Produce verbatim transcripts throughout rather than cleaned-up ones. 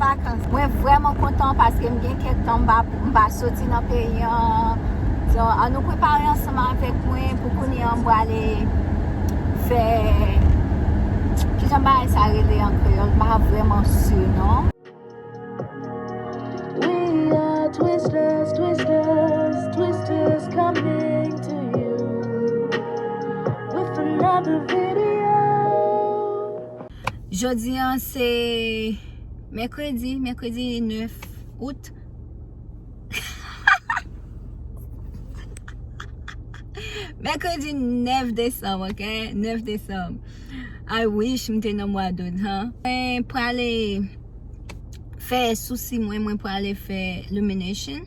Vakans. Mwen vrèman kontan paske m gen kèk tan m pa, m pa soti nan peyi an. So, ann nou prepare ansanm avèk mwen pou kounye a m prale fè, kijan bagay sa rele an kreyòl, m pa vrèman si non. We are Twisters, Twisters, Twisters coming to you with another video. Jodi a se mèkredi, mèkredi nèf out. Mèkredi nèf desanm, ok? Nèf desanm. I wish m te nan mwa dout, han. Mwen prale fè sousi mwen, mwen prale fè lamination.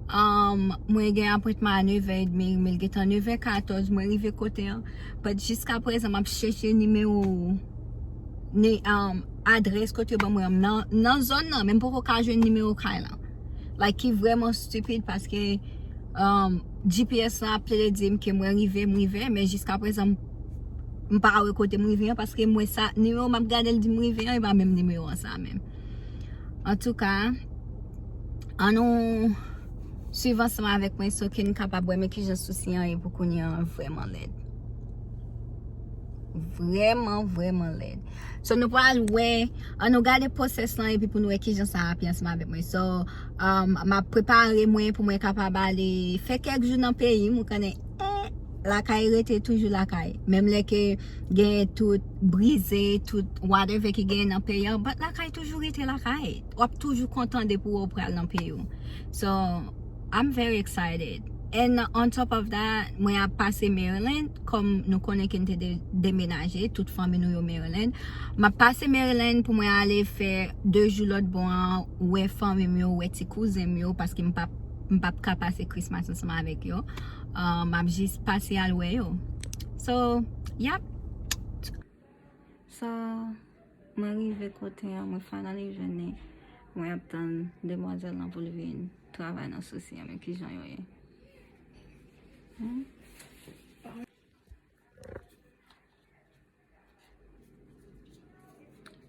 Um, mwen gen apwentman a nèv è edmi, men l gentan nèv è katòz, mwen rive kote an. But jiska prezan, m ap chèche nimewo, ni, um, adrès kote yo ban mwen an. Nan, nan zòn nan, men m poko ka jwenn nimewo kay lan. Like, ki vrèman stupid paske, um, G P S la ap plede di m ke mwen rive, m rive, men jiska prezan, m, m pa wè kote m rive an paske mwen sa, nimewo m ap gade l di m rive an, e pa menm nimewo an sa menm. Antouka, ann nou swiv ansanm avèk mwen so ke n kapab wè men kijan sousi an ye pou kounye an vrèman lèd. Vrèman, vrèman lèd. So, nou pral wè, ann nou gade pwosès lan epi pou nou wè kijan sa ap ye ansanm avèk mwen. So, um, m ap prepare mwen pou mwen kapab ale fè kèk jou nan peyi m, ou konnen, eh, lakay rete toujou lakay. Menm lè ke gen tout brize, tout whatever ki gen nan peyi an, but lakay toujou rete lakay. W ap toujou kontan depi w pral nan peyi w. So, I'm very excited. And on top of that, mwen ap pase Maryland, kòm nou konnen ke n te de-, demenaje, tout fanmi nou yo Maryland. M ap pase Maryland pou mwen ale fè de jou lòt bò an, wè fanmi m yo, wè ti kouzen m yo, paske m p ap, m p ap ka pase Christmas ansanm avèk yo. Uh, m ap jis pase al wè yo. So, yep. So, mwen rive kote an, mwen finally jwenn li. Mwen ap tann demwazèl lan pou l vin travay nan sousi an, men kijan yo ye. Hmm?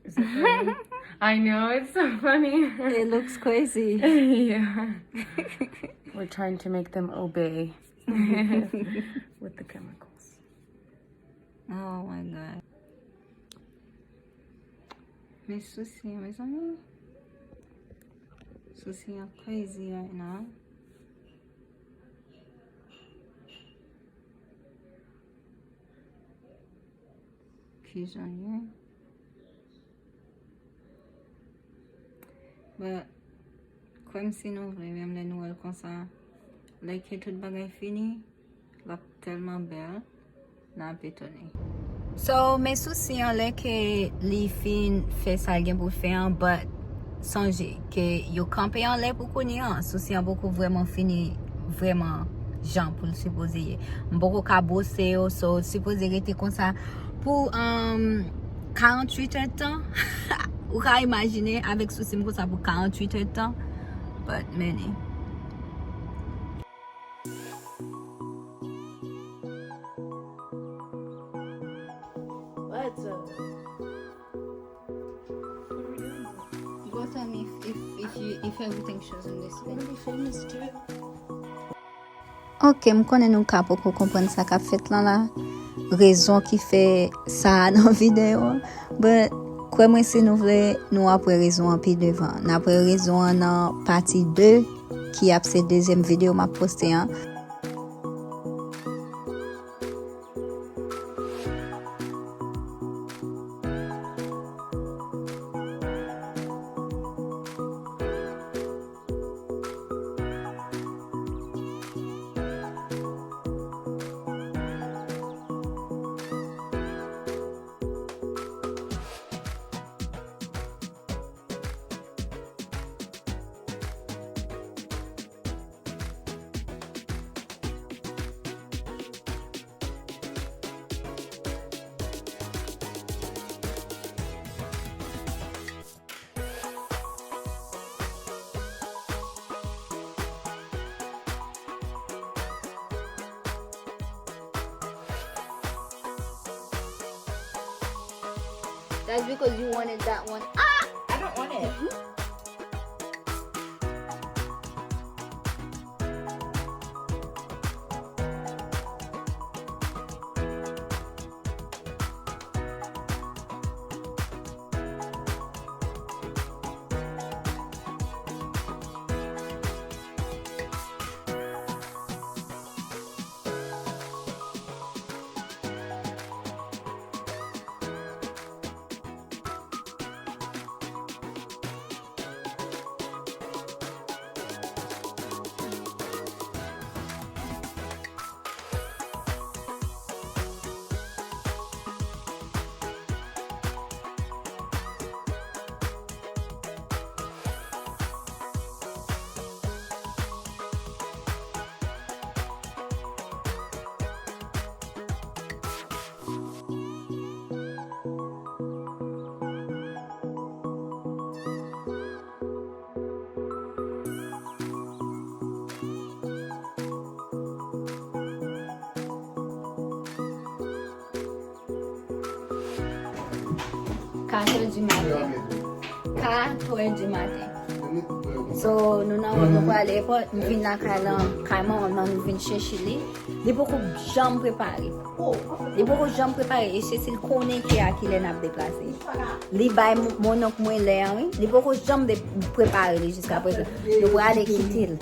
Is it funny? I know, it's so funny. It looks crazy. Yeah. We're trying to make them obey with the chemicals. Oh my God. Men sousi an, mezanmi. Sousi an crazy right now. Kijan ye? But, kwè m si nou vle, menm lè nou wè l konsa, lè ke tout bagay fini, l ap tèlman bèl, n ap etone. So, men sousi an lè ke li fin fè sa l gen pou l fè an, but sonje ke yo kanpe anlè pou kounye an. Sousi an poko vrèman fini vrèman jan pou l sipoze ye. M poko ka bwose yo, so l sipoze rete konsa pou, um, karanntuit èdtan. Ou ka imajine avèk sousi m konsa pou karanntuit èdtan. But, men, What's up? Go tell me if, if, if you, if everything shows in this thing. Ok, m konnen nou ka poko konprann sa k ap fèt lan la. Rezon ki fè sa a nan videyo an. But, kwè mwen si nou vle, nou ap wè rezon an pi devan. N ap wè rezon an nan pati de, ki ap se dezyèm videyo m ap poste an. That's because you wanted that one. Ah! I don't on it. Katè di maten. Katè di maten. So, nou nan wout, nou prale èpòt. M vin lakay lan, kay manman m nan, nou vin chèche li. Li poko janm prepare. Li poko janm prepare. E Cecil konnen ke a kilè n ap deplase. Li bay mo-, mononk mwen lè a, wi. Li poko janm de-, prepare li jiska prezan. Nou prale kite l.